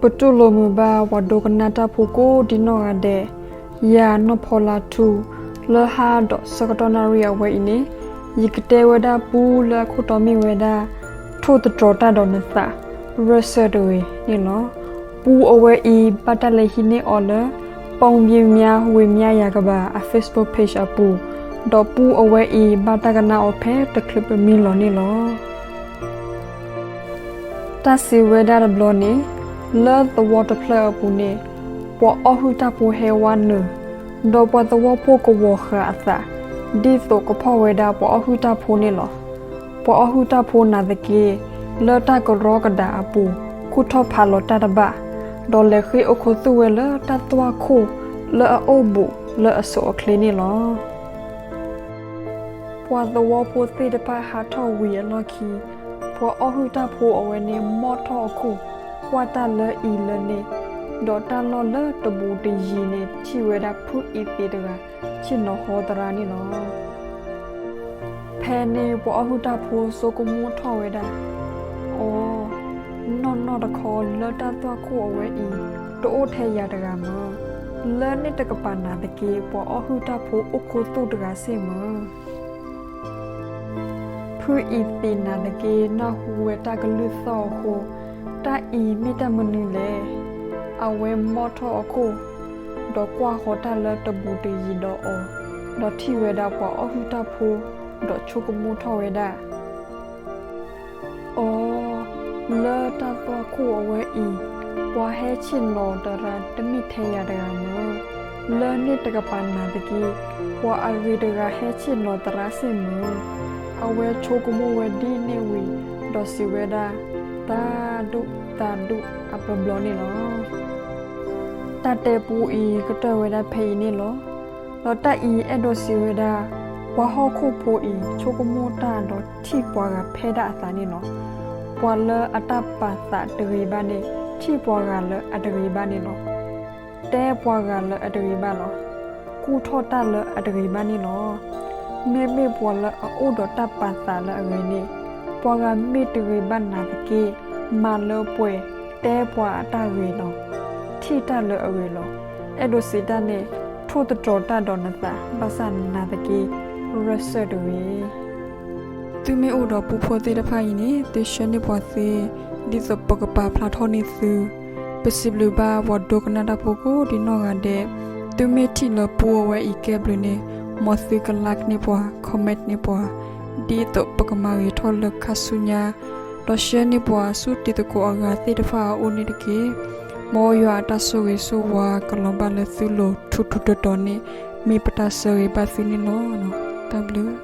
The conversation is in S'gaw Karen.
ပတူၢ်လိာ်မုာ်ဘၣ်ပှၤဒိကနၣ်တၢ်ဖိကိးဒံနီၢ်ဂၤဒဲး, ယၤနီၢ်ဖီလါထူ, လၢဟါဒီးဆၢကတီၢ်နၣ်ရံၣ်အဝဲအံၤန့ၣ်, ယကတဲဝဲဒၣ်ပူလၢအခိၣ်တီမ့ၢ်ဝဲဒၣ်, ထိၣ်သတြီၤတၢ်ဒီးနသး, ရၢၢ်စၢၢ်တဂ့ၤန့ၣ်လီၤ. ပူအဝဲအံၤ ဘၣ်တၢ်လဲၤဟံးန့ၢ်အီၤလၢ ပိာ်မံမၠါဝ့ၤမၠါယၤကဘၣ် အ Facebook page အပူၤ, ဒီးပူအဝဲအံၤ ဘၣ်တၢ်ကနၣ်အီၤဖဲတချုးပမံလီၤန့ၣ်လီၤ. တၢ်စံးဝဲဒၣ်တဘျီန့ၣ်, လၢသဝီတဖျၢၣ်အပူၤန့ၣ်, ပှၤအီၣ်ဟုၣ်တၢ်ဖိဟဲဝါနုာ်, ဒီးပှၤသဝီဖိကဝီၤဃာ်အသး, ဒ်သိးကဖီၣ်ဝဲဒၣ်ပှၤအီၣ်ဟုၣ်တၢ်ဖိန့ၣ်လီၤ. ပှၤအီၣ်ဟုၣ်တၢ်ဖိနာ်သက့, လၢတၢ်ကရီကဒးအပူၤ, ကူၣ်ထီၣ်ဖးလီၤတၢ်တဘၣ်, ဒီးလဲၤဃ့ၢ်အိၣ်ခိးသူၣ်ဝဲလၢတၢ်သွၣ်ခိၣ်လၢအအိၣ်ဘူးလၢအစိၤအချ့န့ၣ်လီၤ. ပှၤသဝီဖိသ့ၣ်တဖၣ်ဟးထီၣ်ဝံၤအလီၢ်ခံ, ပှၤအီၣ်ဟုၣ်တၢ်ဖိအဝဲန့ၣ် မိၣ်ထီၣ်အခိၣ်, ကွၢ်တၢ်လၢအံၤလၢန့ၣ်, ဒီးတၢ်လီၢ်လၢတဘူးတယံၤန့ၣ် ထံၣ်ဝဲဒၣ်ဖုအံၤသ့းတဂၤ ဆ့ၣ်နီၤဟီသရၣ်န့ၣ်လီၤ. ဖဲန့ၣ်ပှၤအီၣ်ဟုၣ်တၢ်ဖိဆိကမိၣ်ထီၣ်ဝဲဒၣ်, အိ, နီၢ်နီၢ်တခီလၢတၢ်သွၣ်ခိၣ်အဝဲအံၤ တအိၣ်ထဲယၤတဂၤမၢ, လၢန့ၣ်တကပၤနာ်သက့ ပှၤအီၣ်ဟုၣ်တၢ်ဖိအိၣ်ခိးသူၣ်တဂၤစ့ၢ်မၢ. ဖုအံၤသ့းနာ်သက့ နၢ်ဟူဝဲတၢ်ကလုၢ်သီၣ်အဃိ, တၢ်အံၤမ့ၢ်တၢ်မနုၤလဲၣ်. အဝဲမိၣ်ထီၣ်အခိၣ်, ဒီးကွၢ်ဃီၤတၢ်လၢတဘူးတယံၤဒီးအီၤ, ဒီးထံၣ်ဝဲဒၣ်ပှၤအီၣ်ဟုၣ်တၢ်ဖိ, ဒီးဆိကမိၣ်ထီၣ်ဝဲဒၣ်, အိ, လၢတၢ်သွၣ်ခိၣ်အဝဲအံၤ, ပှၤဟဲဆ့ၣ်နီၤသရၣ်တမ့ၢ်ထဲယၤတဂၤမၢ, လၢန့ၣ်တကပၤနာ်သက့, ပှၤအဂ့ၤတဂၤဟဲဆ့ၣ်နီၤသရၣ်စ့ၢ်မၢ. အဝဲဆိကမိၣ်ဝဲဒ်န့ၣ်ဝံၤ, ဒီးစံးဝဲဒၣ်, သးဒူၣ်, သးဒူၣ်အဘျီဘျီန့ၣ်လီၤ. တၢ်တဲပူအံၤကတၢၢ်ဝဲဒၣ်ဖဲအံၤန့ၣ်လီၤ. ဒီးတၢ်အံၤအဲၣ်ဒိးစံးဝဲဒၣ်, ပှၤဟီၣ်ခိၣ်ဖိအံၤ ဆိကမိၣ်တၢ်ဒီးထံၣ်ပှၤဂၤဖဲဒၣ်အသးန့ၣ်လီၤ. ပှၤလၢအတၢ်ပာ်သးတဂ့ၤဘၣ်န့ၣ် ထံၣ်ပှၤဂၤလၢအတဂ့ၤဘၣ်န့ၣ်လီၤ. တဲပှၤဂၤလၢအတဂ့ၤဘၣ်လီၤ. ကူၣ်ထီၣ်တၢ်လၢအတဂ့ၤဘၣ်န့ၣ်လီၤ. မ့မ့ၢ်ပှၤလၢအအိၣ်ဒီးတၢ်ပာ်သးလၢအဂ့ၤန့ၣ်, ပှၤဂၤမ့ၢ်တဂ့ၤဘၣ်နာ်သက့, မၤလၢပှဲၤ, တဲပှၤအတၢ်ဂ့ၤလီၤ. ထံၣ်တၢ်လၢအဂ့ၤလီၤ. အဲၣ်ဒိးစံးတၢ်န့ၣ်, ထိၣ်သတြီၤတၢ်ဒီးနသး ဘၣ်ဆၣ်နာ်သက့, ရၢၢ်စၢၢ်တဂ့ၤ. သုမ့ၢ်အိၣ်ဒီးပူဖိသ့ၣ်တဖၣ်အံၤန့ၣ် သုဆှၢန့ၢ်ပှၤသ့, ဒ်သိးပကပာ်ဖျါထီၣ်န့ၢ်သု. ပစံးဘျုးဘၣ်ပှၤဒိကနၣ်တၢ်ဖိကိးဒံနီၢ်ဂၤဒဲး, သုမ့ၢ်ထံၣ်လၢပူအဝဲအံၤကဲဘျုးန့ၣ်, မ်သုက like န့ၢ်ပှၤ, comment န့ၢ်ပှၤ, ဒ်သိးပကမၤဂ့ၤထီၣ်လၢခါဆူညါ, ဒီးဆှၢန့ၢ်ပှၤဆူတံၤသကိးအဂၤသ့ၣ်တဖၣ်အအိၣ်န့ၣ်တက့ၢ်. မ်ယွၤအတၢ်ဆိၣ်ဂ့ၤဆိၣ်ဝါကလီၤဘၣ်လၢသုလိၤထူးထူးတီၤတီၤန့ၣ် မ့ၢ်ပတၢ်ဆၢဂ့ၤဘၣ်သုန့ၣ်လီၤ. တၢ်ဘျုး.